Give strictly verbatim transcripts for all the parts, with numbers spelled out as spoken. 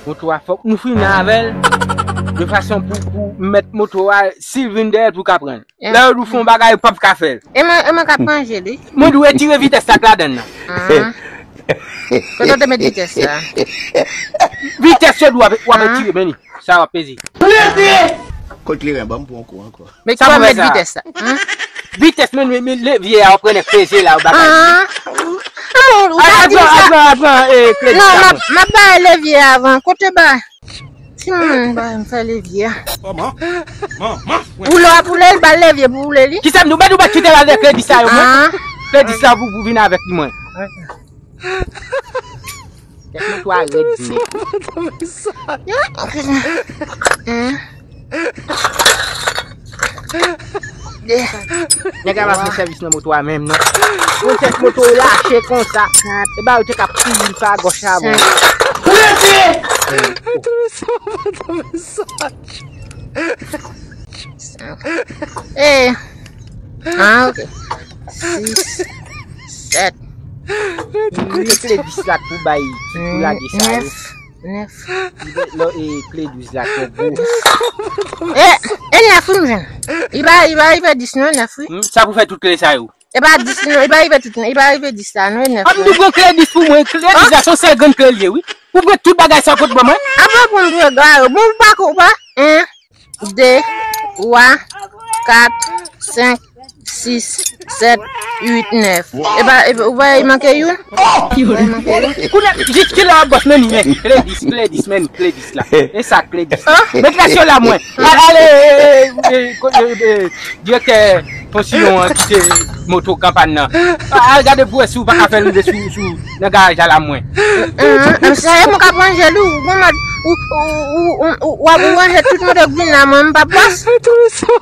Moto a fòk nou frennen avè l. De fason pou, pou m mèt moto a, si l vin dèyè l pou l ka pran l. Lè yo di w fè yon bagay, ou p ap ka fè l. E mwen, e mwen k ap manje li. Mwen di w retire vitès la k ladann nan. Ah. Kote w te met vitès la? Vitès yo di w ap, w ap retire, men li. Sa w ap peze. Kot kleren, ban m pran yon kou ankò. Men ki bò w met vitès la? Vitès, men, men, men levye a, w ap pran nèk peze la, w bagay. Ah. Ou ta di sa. Al pran, al pran, al pran, eh, kredi sa. Non, m ap, m ap bay levye avan. Kote bay? Timoun, bay m fè levye a. Kòman? Manman. Boule w ap boule l, ba l levye pou boule li. Kisa m di w? Mèt ou mèt kite l al dèyè kredi sa yo, mwen. Ah. Kredi sa pou, pou vin avèk li, mwen. Tèt moto a rèd nèt. Nèg la pa fè sèvis nan moto a menm, non. Yon tèt moto lache konsa. E ba yo te ka kouri pa gòch la, bon. Eh. Ah, ok. Sis, sèt, uit, kle dis la pou bay, pou lage sa yo. Nèf, nèf. Lò, e, kle douz la, twò gwo. E, e nèf wi m jwenn. Li pa, li pa rive dis non, nèf wi. Hmm, sa pou fè tout kle sa yo. E pa dis non, li pa rive tout non, li pa rive dis la non, e nèf. An nou pran kle dis pou mwen, kle dis la se yon sèl grenn kle l ye wi. Ou pran tout bagay sa w pot ban mwen. Apa pou m pran gwa yo, bon ou pa ko pa. En, de, twa, kat, senk, sis, sèt, uit, nèf. E pa, e pa, ou pa, e manke youn? Ou pa, e manke youn? Kounye a, jis kilè w ap bòs, men li, men, kle dis, kle dis, men, kle dis la. E sa, kle dis la. Men klas yo la, mwen. A, ale, e, e, e, e, e, direktè Fonsiyon an kite moto kanpàn nan. A, al gade pou wè si w pa ka fè l rive sou, sou, nan garaj la, la, mwen. An, an, sa e mwen k ap ranje li, ou gon mòd, ou, ou, ou, ou, ou, w ap ranje tout moto k vin la, mwen, m p ap bòs.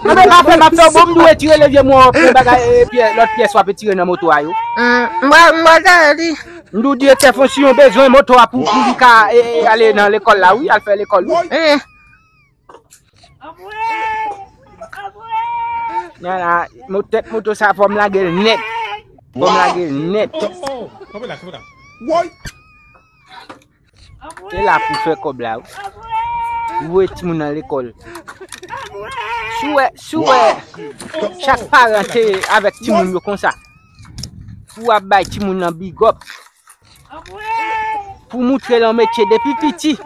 Mwen pa fè, m ap fè, bon, m dwe retire levye mwen, pran bagay, e, pyè, lòt pyès w ap retire nan moto a yo. An, m pral, m pral gade li. M di w direktè Fonsiyon bezwen moto a pou, pou li ka, e, e, ale nan lekòl la, wi, al fè lekòl, wi. E. Nan la, mo-, tèt moto sa, fò m lage l nèt. Fò m lage l nèt. E la pou fè kòb la, wi. Voye timoun nan lekòl. Si w wè, si w wè, chak paran te avèk timoun yo konsa. Pou w ap bay timoun nan big up. Pou moutre l yon metye depi piti.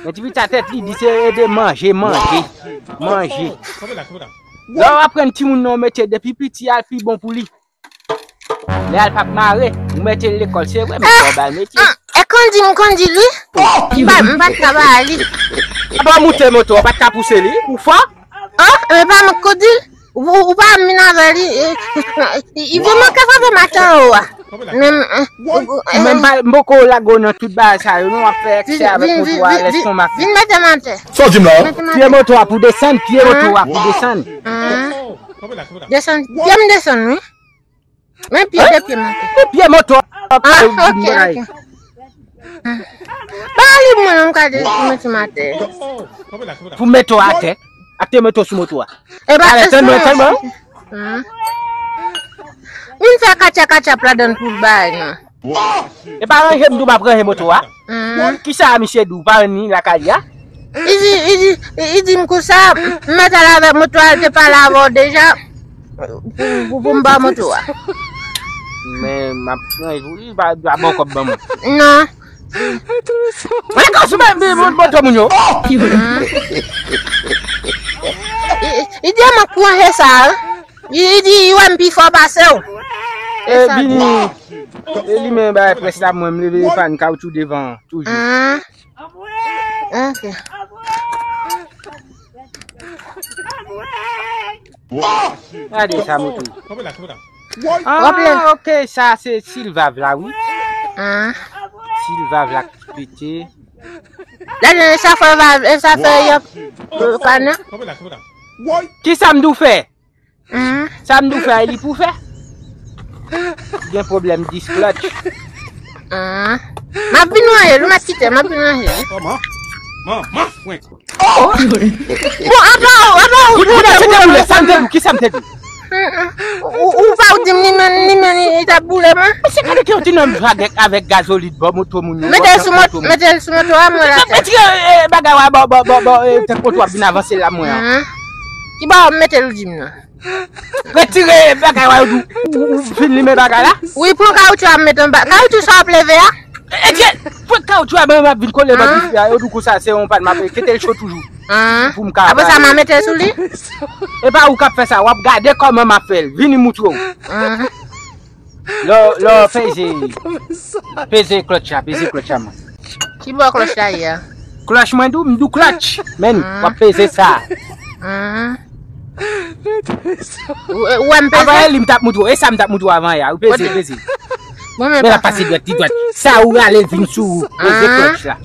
Men ti piti a tèt li di se ede manje, manje, manje. Lè w aprann timoun nan yon metye depi piti, al pi bon pou li. Lè al p ap mare, ou mete l lekòl, se vre, men fò w ba l metye. Ah, e kondi m kondi li. M pa, m pa t ka ba li. Apa w moute moto, w pa t ka pouse li, ou fò? Oh, e pa mwen k kondi l. Ou, ou pa vin avè li, e, e, e, li vin manke favè maten an ou a. Men, e, ou, ou, e, men m pa, m poko lage w nan tout bagay sa yo, non, w ap fè eksè avèk moto a, lèstomak. Vin mete m atè. Sa w di m la? Mete m atè. Pye moto a pou desann, pye moto a pou desann. Ah. Desann, pye m desann, wi. Men pye de pye m atè. Pye moto a. Ah, ok, ok. Ba li mwen, m ka de pou mete m atè. Pou mete w atè. Atè mete w sou moto a. E ba, ale, tann mwen, tann mwen. Hmm. Vin fè katya katya ladann pou bay non. E pa ranje m di w m ap ranje moto a. Hmm. Kisa misye di w pa ni lakay li a? Li di, li di, li di m konsa, m mèt al avèk moto a, l te pale avè w deja. Pou, pou, pou m ba w moto a. Men, m ap pran, li pa, pa bon kòb ban mwen. Non. Mwen ka sou men, men, men, moto moun yo. Li, li di m ap pran sa, wi. Li, li di, li wè m pi fò pase w. E sa vini. E li men bay près la, mwen, m leve pann kawoutchou devan, toujou. Ah. Ok. Gade sa moto. Ah, ok, sa se silvav la, wi. Ah. Silvav la ki pete. Gade, sa fè vav, sa fè yon, euh, kanan. Kisa m di w fè? Hmm. Sa m di w fè, li pou fè. Gen pwoblèm dis klòtch. Ah. M ap vin ranje l, ou mèt kite, m ap vin ranje l. Kòman? Manman frenk. Oh! Bon, apa w, apa w, kisa m te di w? Kisa m te di w? Ou, ou pa ou di m li menm, li menm li t ap boule mwen. Mesye, gade ki yon ti nonm vag avèk gazolin bò moto moun yo. Mete l sou moto, mete l sou moto a, mwen la. Retire, eh, bagay wa bò, bò, bò, bò, eh, tank moto ap vin avanse la mwen an. Ki bò w mete l ou di m nan? Retire bagay wa ou, ou, ou fin limen bagay la. Wi, pran kawoutchou a mete anba. Kawoutchou sa w ap leve a? Etye, pran kawoutchou a, mwen m ap vin kole bò dife a, yo di w konsa se yon pàn m ap kite l cho toujou. Pou m ka. Apre sa, m a mete sou li. E pa ou k ap fè sa, w ap gade kòman m ap fè l. Vini m moutre w. Lè w, lè w peze, peze klòtch la, peze klòtch la, man. Ki bò klòtch la ye a? Klòtch mwen di w, m di w klòtch. Men, w ap peze sa. Ou, ou wè m peze? Avan li m t ap moutre w, e sa m t ap moutre w avan yè a, ou peze, peze. Men l ap pase dwèt li dwèt. Sa ou rale vin sou ou, peze klòtch la.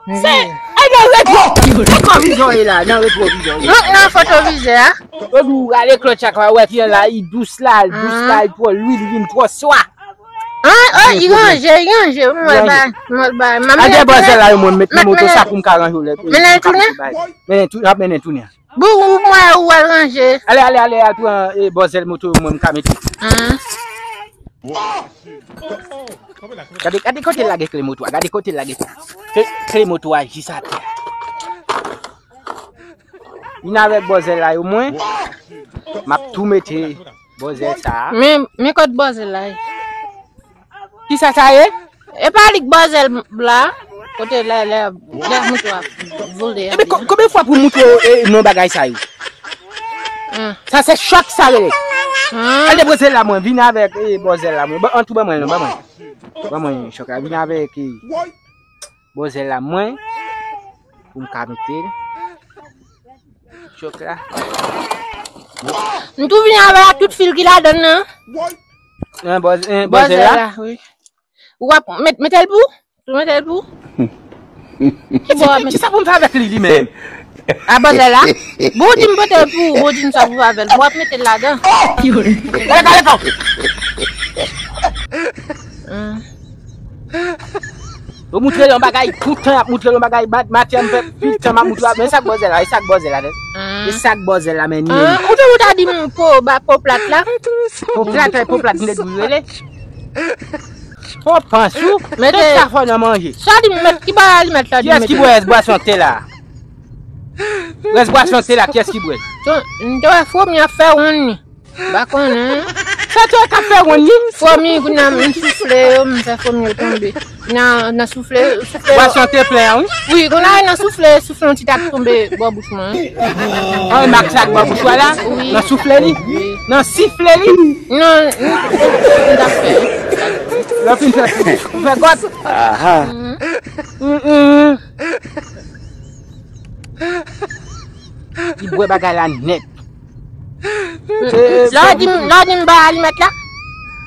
Se, e nan retwo, retwovizyon e la, nan retwovizyon e la. Nan, nan fotovizè a. Ou di w rale klòtch ak la, wè ki an la, li dous la, li dous la, li twò lwil, li vin twò swa. An, o, li ranje, li ranje, mwen ba, mwen ba. Al dèyè bòzèl la yo, mwen met nan moto sa pou m ka ranje w lè. Mennen l tounen? Mennen tou, ap mennen tounen. Bon, ou mwen ou al ranje. Ale, ale, ale, al pran, eh, bòzèl moto mwen m ka mete. Gade, gade kote l lage kle moto a, gade kote l lage kle, kle moto a jis atè. Vin avèk bòzèl la yo mwen, m ap tou mete bòzèl sa a. Men, men kot bòzèl la ye? Kisa sa ye? E pa li k bòzèl la, kote lè, lè, lè moto a vole. Ebyen, ko-, konbyen fwa pou moutre w, e, non bagay sa yo? Sa se chòk sa rele. Al depoze la mwen, vin avèk, e, bòzèl la mwen. Ban, an tou ban mwen, non, ban mwen. Ban mwen chòk la, vin avèk, e, bòzèl la mwen. Pou m ka mete l. Chòk la. M tou vini avè a tout fil ki ladann nan. Nan bòz-, nan bòzèl la? Bòzèl la, wi. Ou ap met-, mete l pou? Ou mete l pou? Ki bò w ap mete? Kisa pou m fè avèk li, li menm? A bòzèl la? Bon, ou di m pote l pou ou, bon, ou di m sa pou fè avè l. Bon, w ap mete l ladan. Gade, gade, gade. Yo moutre l yon bagay, tout tan y ap moutre l yon bagay, mat-, maten an m fè pil tan m ap moutre l, men sa k bòzèl la, e sa k bòzèl la, tande. E sa k bòzèl la, men ni. Ou te ou ta di m po, ba po plat la. Po plat, po plat, m te di w rele. Po pansou, tout sa fò nan manje. Sa li met, ki bagay li met la di m mete? Kiyès ki bwè rès bwason te la? Rès bwason te la, kiyès ki bwè? M te wè fòm y ap fè wonn li. M pa konnen. Sa te k ap fè wonn li? Fòmi, kounye a m soufle yo, m fè fòmi yo tonbe. Nan, nan soufle, soufle yo. Bwason te plen an, wi. Wi, kounye a nan soufle, soufle yon ti tak tonbe bò bouch mwen. An, mak sa k bò bouch ou a la? Wi. Nan soufle li? Wi. Nan sifle li? Non, m t ap fè. Lè w fin fè, ou fè gòt? Aha. Li bwè bagay la nèt. Lè w di m, lè w di m ba alimèt la?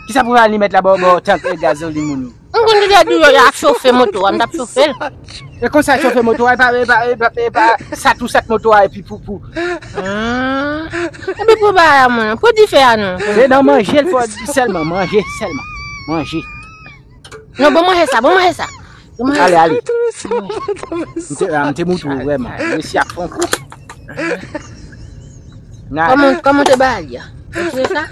Kisa pou alimèt la bò, bò tank e gazolin moun yo? M konn deja di w yo ap chofe moto a, m t ap chofe l. E konsa chofe moto a, e pa, e pa, e pa, e pa sat ou sat moto a epi pou, pou. Epi pou bagay a mwen, pou dife a non. Se nan manje l fò sèlman, manje sèlman. Manje. Non, bon manje sa, bon manje sa. Bon manje sa. Ale, ale. M te, a, m te moutre w vrèman. Resi ap fè yon kou. Kòman, kòman te ba li a? Ou twouve sa?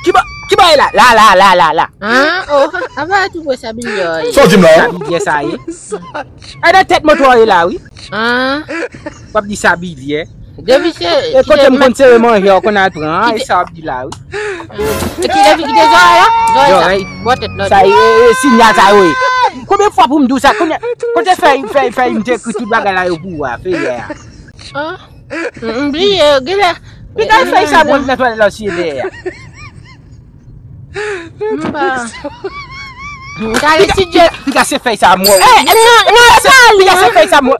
Ki bò, ki bò e la? La, la, la, la, la. An, o, apa tou wè sa bilyè. Sa w di m la? Sa bilyè sa ye. A nan tèt moto a ye la, wi. An. W ap di sa bilyè. Depi se, e kote m konn sere manje, w konn al pran, an, e sa w ap di la, wi. E ki depi kite zòrèy la? Zòrèy sa. Bò tèt lòd. Sa e, e, sinyal sa yo ye. Konbyen fwa pou m di w sa? Konbyen, kote fèy, fèy, fèy m te ekri tout bagay la yo pou ou a, fèy a? An. M, m bliye, genlè. Piga fèy sa mwen nan twalèt la siye dèyè a. M pa. M ka etidye. Piga, piga se fèy sa mwen. Eh, non, non, e pa li. Piga se fèy sa mwen.